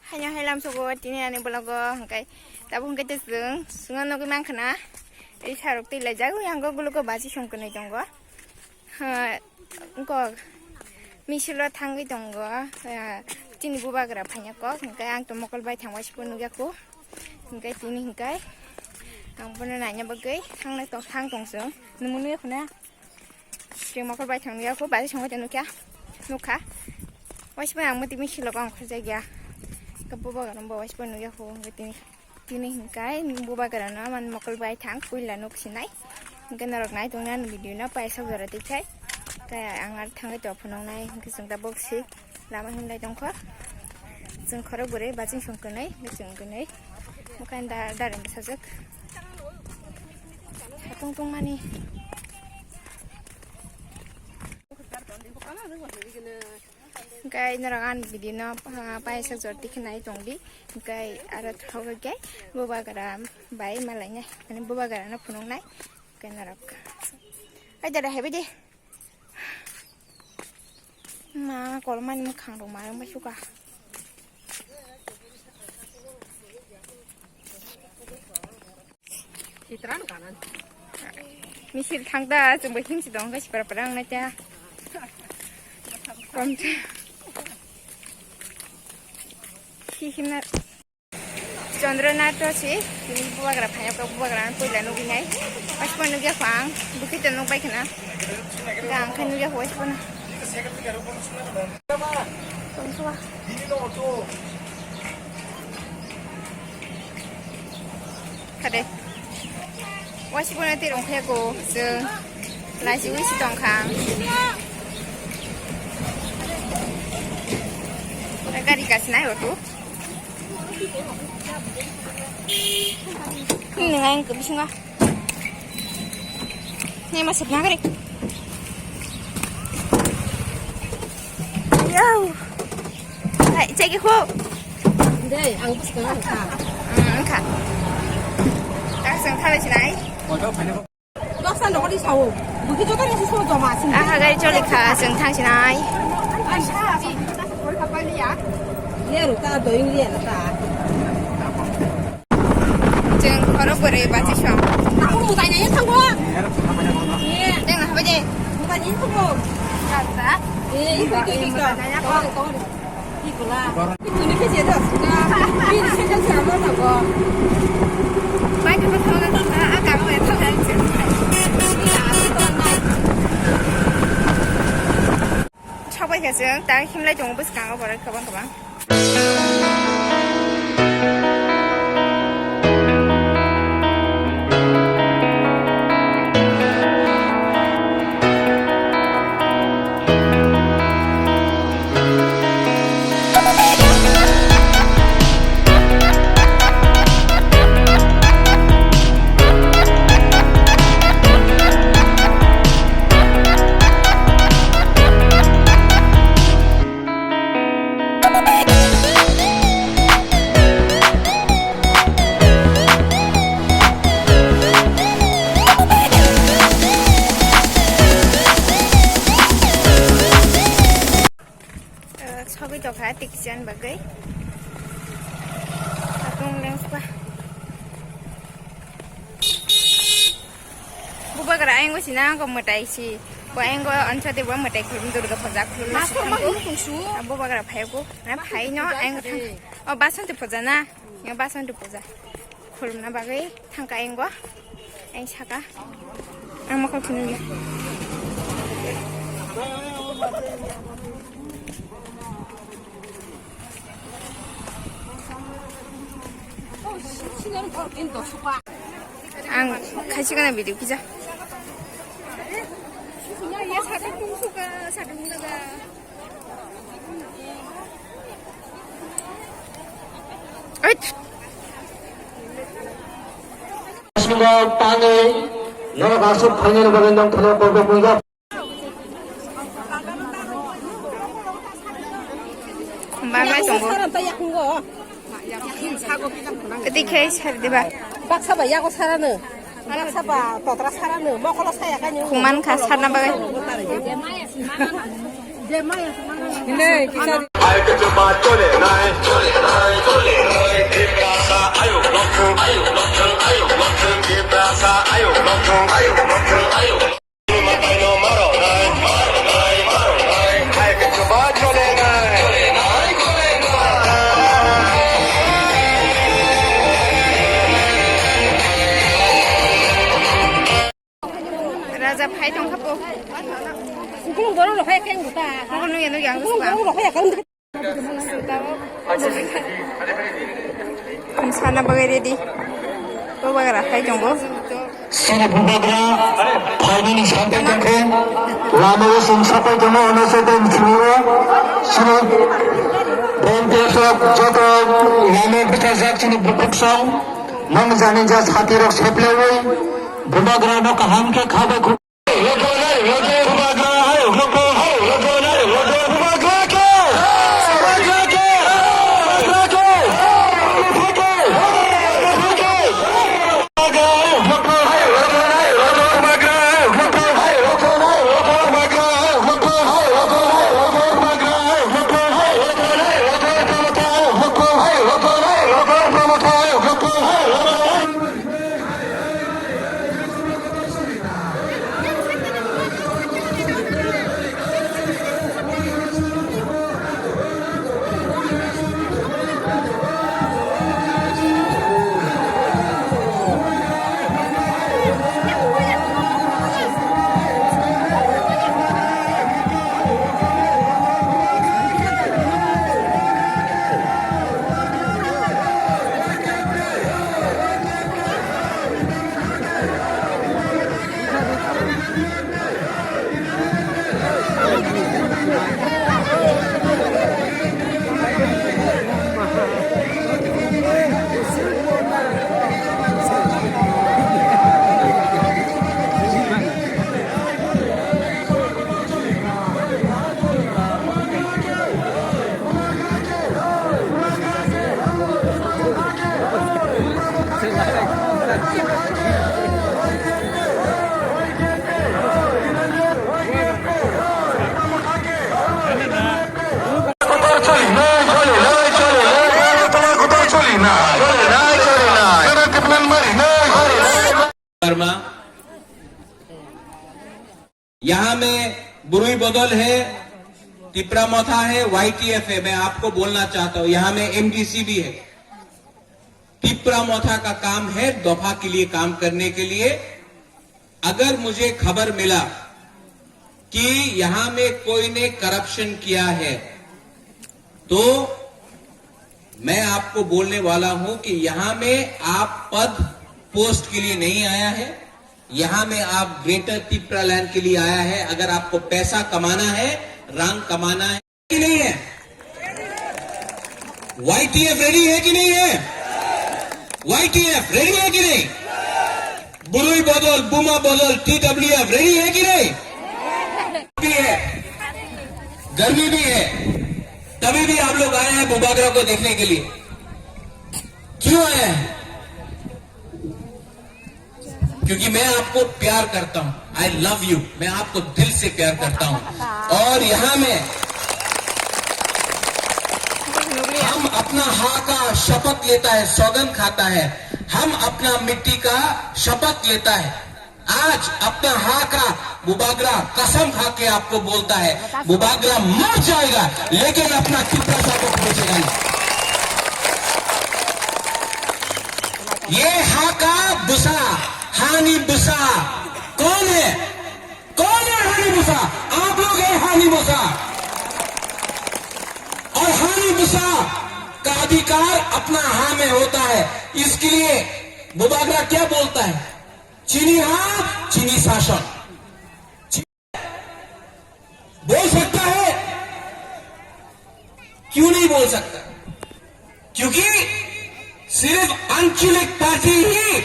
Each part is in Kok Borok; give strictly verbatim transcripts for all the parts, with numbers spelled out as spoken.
Haino hai lamsogo tini ani vlog o hwnkhe tabuk hwnkhe tei chwng chwngno nugwi mankha na. Tei sarok tei laijak yango gulugo baji song kwnwi tongo. Ha, wngkok misilo thangwi tongo. Ah, chini bubagra phaiya kok hwnkhe ang to mokol bai thangbai siko nugya kho. Hwnkhe tini hwnkhe ang bono naina bagwi thangnai tong thang tong chwng. Nungmung nugya khuna. Chwng mokol bai thang ya kho, bai songwi tong nukya, nukha. Waisbo ang muti misi logo ang khorjak ya. Ka bubagra bo waisbo nukya kho, hwnkhe tini, tini hwnkhe bubagra no man mokol bai thang, puila nuk sinai. Hwnkhe norok nai tongna ani video no paisa jora tikhai. Kaya ang ar thangwi to phunuk nai, hwnkhe chwng da boksi. Lama himlai tongkho. Chwng khorok bwrwi baching song kwnwi, baching kwnwi. Mukhang da, darem bwsajwk. Satung tungmani. Hwnkhe norok ani video no, ah, paisa jor tikhinai tongdi. Hwnkhe aro thok hwnkhe bubagra bai malainai. Ani bubagra no phunuknai. Hwnkhe norok. Ai dada, hebai de. Ma, kolmani mwkhang rok ma wng bai suka. Misil thang da, chwng bai himsi dong, khe sipra pra wng nai ta. Kom ta. Hi himna. Chandra Nath si, tini bubagra phai, bubagra puila nugwi nai. Waisbo nugya kho ang, bukhi to nugbai khna. Ga ang khe nugya kho waisbo na. Tongsuwa. Khade. Waisbo na tirong khe kho, chwng. Laisi wisi tongkha. Gari kasi nai otu. Ini ngai ke bisingo. Ini masuk nagari. Yo. Hai, cek ko. Dei, ang bisingo ka. Hmm, ka. Kasang thala sinai. Dosa nokni sao. Bukhi joto ni sismo joma sini. Aha, gari choli kha, chwng thang sinai. Leru ta doing le na ta. Chwng khorok bwrwi bachi song. Aku mutai nai thango. Teng na habai de. Mutai nai thango. Kata. Eh, itu itu itu. Tawari tawari. Sabai khe chwng ta himlai tongo bwskango borok kwbang kwbang. Sogwi tokha tiksan bagwi. Satung lengkha. Bubagra ayang sina ko mwtai si. Ko ayang ansa de bo mwtai khulum Durga puja khulum. Bubagra phai ko. Na phai no ayang thang. O basanti puja na. Yo basanti puja. Khulumna bagwi thangka engo. Eng saka. Ang mokol khunui. Ang khaisi kana video kisa. Ait. Singo tangwi norok aswk phainani bagwi nongthorno kokbo mungya. Bagwi tongo. Tei khe sar diba? Baksa bai yago sarano. Baksa ba totra sarano. Mokolo saya kani. Kuman kha sarna bagwi. Hinai kisa. Hai tong kha po. Bukung borok rok hai keng buta. Bukung nung ya nung yang. Bukung borok rok hai keng buta. Sana bagwi ready. Bubagra hai tongo. Sini bubagra phainani santai tongkhe lama o sung sapai tongo, ono se tong chini o. Sini volunteer rok joto lama bwchajak chini bukhuk song. Nong jani ja sati rok seplewi bubagra no kaham khe khabai khu- Verma, यहाँ में बुरुई बदल है, तिपरा मोथा है, वाईटीएफ है। मैं आपको बोलना चाहता हूँ, यहाँ में एमडीसी भी है। तिपरा मोथा का काम है दफा के लिए काम करने के लिए। अगर मुझे खबर मिला कि यहाँ में कोई ने करप्शन किया है, तो मैं आपको बोलने वाला हूं कि यहाँ में आप पद पोस्ट के लिए नहीं आया है, यहाँ में आप ग्रेटर तिपरा लैंड के लिए आया है। अगर आपको पैसा कमाना है, रंग कमाना है कि नहीं है, वाईटीएफ रेडी है कि नहीं है, वाईटीएफ रेडी है कि नहीं, बुरुई बदल, बुमा बदल, टीडब्ल्यूएफ रेडी है कि नहीं? भी है, गर्मी भी है, तभी भी आप लोग आए हैं बुबागरा को देखने के लिए। क्यों आए हैं? क्योंकि मैं आपको प्यार करता हूं। I love you. मैं आपको दिल से प्यार करता हूं। और यहां में हम अपना हाँ का शपथ लेता है, सौगंध खाता है, हम अपना मिट्टी का शपथ लेता है। आज अपना हाँ का बुबागरा कसम खा के आपको बोलता है, बुबागरा मर जाएगा, लेकिन अपना तिपरा सबक बेचेगा नहीं। ये हाँ का बुसा, हानि बुसा कौन है? कौन है हानि बुसा? आप लोग हैं हानि बुसा। और हानि बुसा का अधिकार अपना हाँ में होता है। इसके लिए बुबागरा क्या बोलता है? चीनी हाँ, चीनी शासन। बोल सकता है, क्यों नहीं बोल सकता? क्योंकि सिर्फ आंचलिक पार्टी ही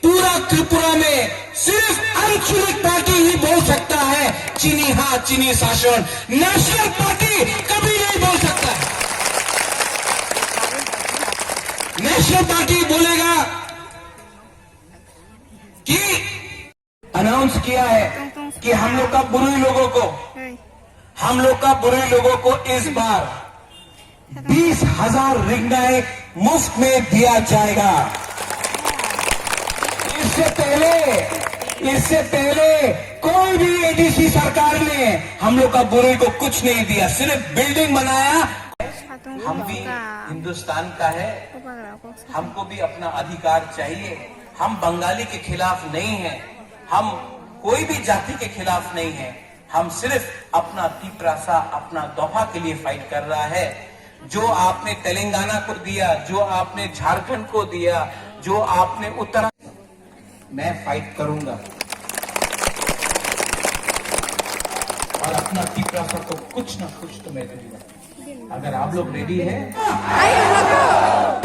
पूरा त्रिपुरा में सिर्फ आंचलिक पार्टी ही बोल सकता है चीनी हाँ, चीनी शासन। नेशनल पार्टी कभी नहीं बोल सकता है। नेशनल पार्टी बोलेगा कि अनाउंस किया है कि हम लोग का बुरुई लोगों को, हम लोग का बुरुई लोगों को इस बार बीस हजार रिंगाई मुफ्त में दिया जाएगा। इससे पहले, इससे पहले कोई भी एडीसी सरकार ने हम लोग का बुरुई को कुछ नहीं दिया, सिर्फ बिल्डिंग बनाया। हम भी हिंदुस्तान का है, हमको भी अपना अधिकार चाहिए। हम बंगाली के खिलाफ नहीं है, हम कोई भी जाति के खिलाफ नहीं है। हम सिर्फ अपना तिपरासा, अपना दोफा के लिए फाइट कर रहा है। जो आपने तेलंगाना को दिया, जो आपने झारखंड को दिया, जो आपने उत्तराखंड, मैं फाइट करूंगा और अपना तिपरासा को कुछ ना कुछ तो मैं दूंगा। अगर आप लोग रेडी हैं,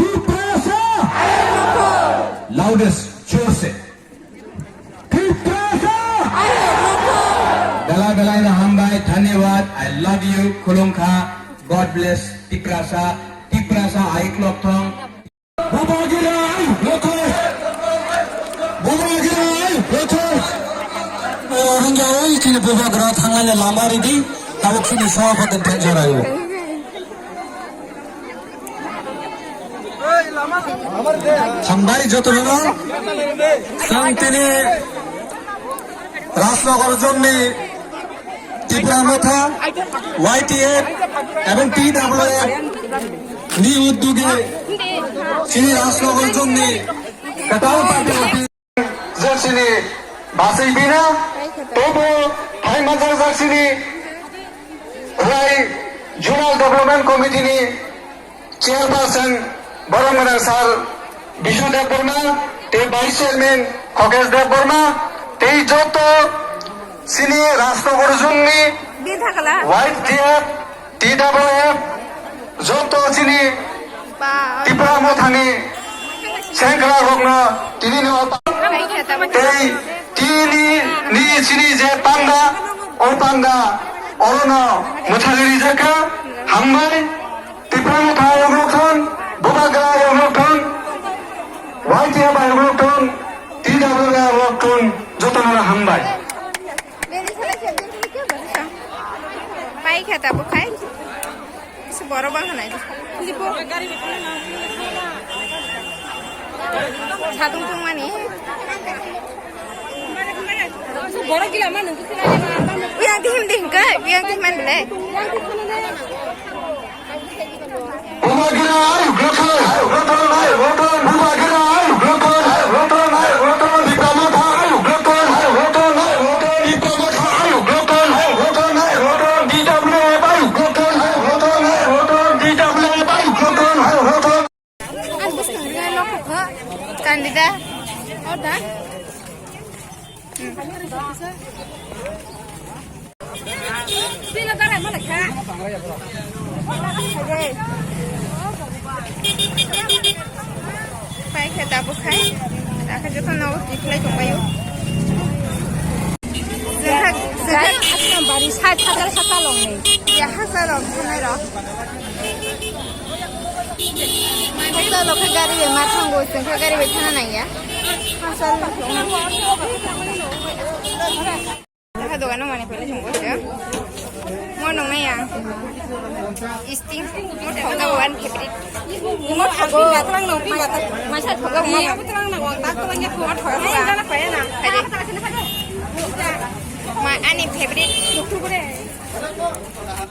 तिपरासा, लाउडेस्ट, जोर से। Tiprasa! Belai belai no hambai, dhanyawad, I love you, khulumkha, God bless, Tiprasa, Tiprasa, aiklok thong. Bubagra, aiklok thong. Bubagra, aiklok thong. Rohingya, oi, chini Bubagra, thanglai lama ridi, tabuk chini sohapati thangjarayo. Hambai jotono, chwng tini Rajnagar zone ni Tipra Motha, Y T F ebong T W F ni uddoge chini Rajnagar zone ni kwtal party office. Jaksini basai bina, tobo hai manjak jaksini rai Zonal Development Committee ni Chairperson Boromgwnang Sir Bishu Debbarma, tei Vice Chairman Khokesh Debbarma, tei joto chini Rajnagar zone ni Bini thakala. Y T F, T W F, joto chini Ba. Tipra Mothani sengkrak rokno tini no Bai khe tabuk. Tei tini ni chini je panda, o panda, orono mwthagwi rijak kha, hambai, Tipra Motha ayok rok thon, Bubagra ayok rok thon, Y T F ayok rok thon, T W F ayok rok thon, jotono hambai. Bai khe tabuk khai. Isi borok bang khanai. Satung tungmani. Borok gila mano. Yang tihim dihim ka, yang tihim man bele. Bubagra ayuk rok thon, ayuk rok thon, ayuk rok thon. Bubagra ayuk rok thon, ayuk rok thon, ayuk rok thon. Tipra Motha ayuk rok thon, ayuk rok thon, ayuk rok thon. Tipra Motha ayuk rok thon, ayuk rok thon, ayuk rok thon. T W F ayuk rok thon, ayuk rok thon, ayuk rok thon. T W F ayuk rok thon, ayuk rok thon. Ang bwskang rinai lok kha, candidate. Order. Pai khe tabuk khai, tabuk khai joto nogo tiplai tongbaio. Jekha, jekha, bari sat hajar sata longni. Ya hajar long thanai rok. Hotel rok khe gari bai ma thango, chwng khe gari bai thana nangya. Hotel rok. Kha dogano mani pele chungo se. Mo nong naya. Sting. Mo thoga one favorite. Mo thoga. Masa thoga mo. Mo thoga. Mo thoga. Mo thoga. Ma ani favorite.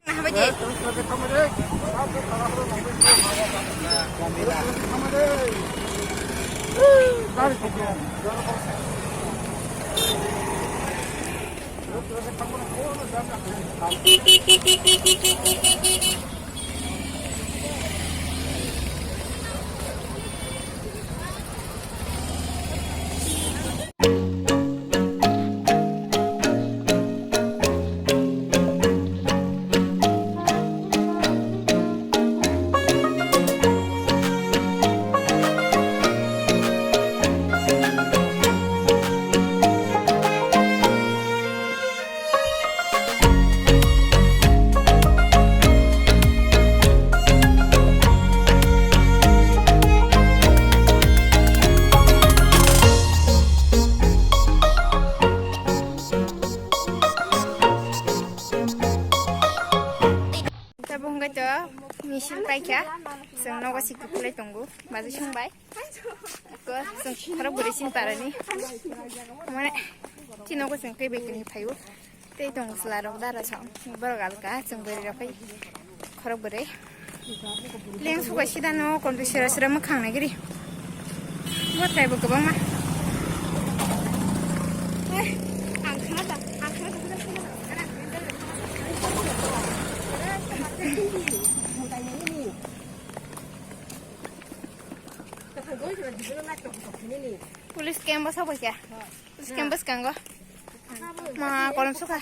Habaji. Tabuk hwnkhe to misil paikha, chwng nogo sikti phulai tongo, baji songbai. Ko chwng khorok bwrwi chini parani. Mane chini nogo chwng tei bai kwrwi phaio. Tei tongo chwla rok dara song. Borok alka chwng bwrwi rok phai khorok bwrwi. Leng suka sida no konto sira sira mwkhang nai giri. Bo trai bo kwbangma. Eh, ang Police camp o sobo kya? Police camp bwskango. Ma kolom suka.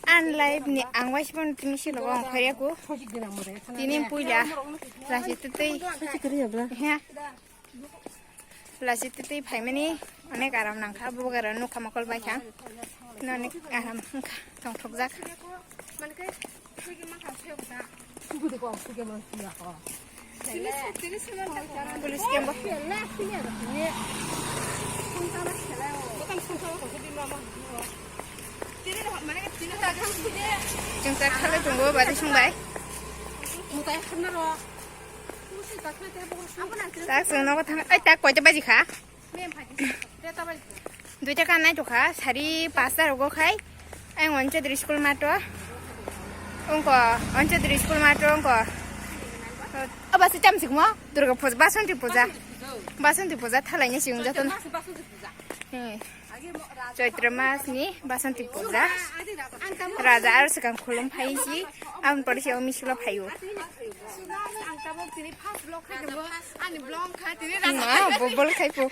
An live ni ang waisipon tini silo ang khariaku. Tini puila. Lasi tutui. He. Lasi tutui phaimani onek aram nangkha, bubagra nukha mokol baikha. Onek aram wngkha, tongthokjak. Police camp o. Chwng chak khalai tongo, bari sung bai. Tak chwng nogo thang, ai tak koita baji kha? Duita kan nai tokha, sari pasta rogo khai. Ang Onchodri school mato. Ongko, Onchodri school mato ongko. Aba se cham sikmo, Durga puja, Basanti puja. Basanti puja thalai ni siyung jaton. Hmm. Chaitra mas ni Basanti puja. Raja ar swkang khulum phai si, aboni pore se o misulo phaio. Ang tabuk tini first vlog khai tongo. Ani vlog kha tini. Ma, bo bol khai po.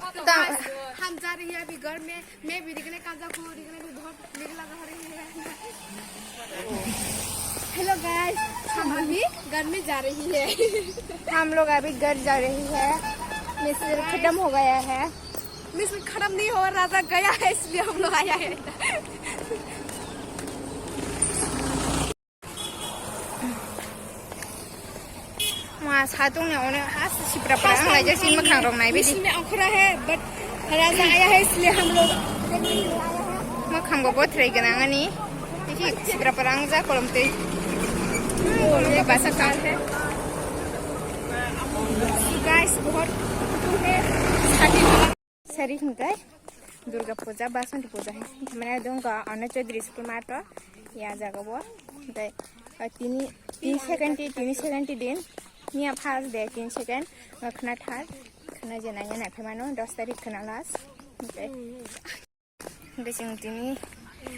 तो आज हम जा रही है अभी घर में। मैं भी दिखने का जा को दिखने भी बहुत मेरे लगा हो रही है। Hello guys, हम अभी घर में जा रही है। हम लोग अभी घर जा रही है। मिस्र खत्म हो गया है। मिस्र खत्म नहीं हो, राजा गया है, इसलिए हम लोग आया है। Ma satung ni onek has sipra pra ang lai jasi makhang rok nai bidi. इसमें अंकुरा है, but राजा आया है, इसलिए हम लोग Makhang bo bothrai gwnang ani. Iki sipra pra ang ja kolom tei. Kolom tei basa kang. Guys, बहुत है। Sari hingkai Durga puja, Basanti puja hai. Mane dong ka Anna Chaudhary school mato ya jaga bo. Dai tini, tini second ti, tini second ti din. Niya first day, tini second. Khna thar, khna je nanya na phemano, dos tarik khna last. Okay. Hingke chwng tini,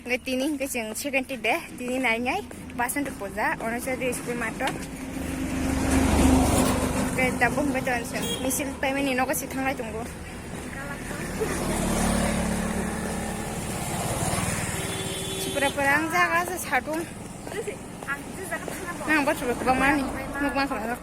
hingke tini hingke chwng second day, tini nainai, Basanti puja, Anna Chaudhary school mato. Hingke tabuk hingke ton chwng, misil paimani nogo se thanglai tongo. Sipra pura ang jaga se satung. Nang bo chwng kwbangma ni, mukbang khlai.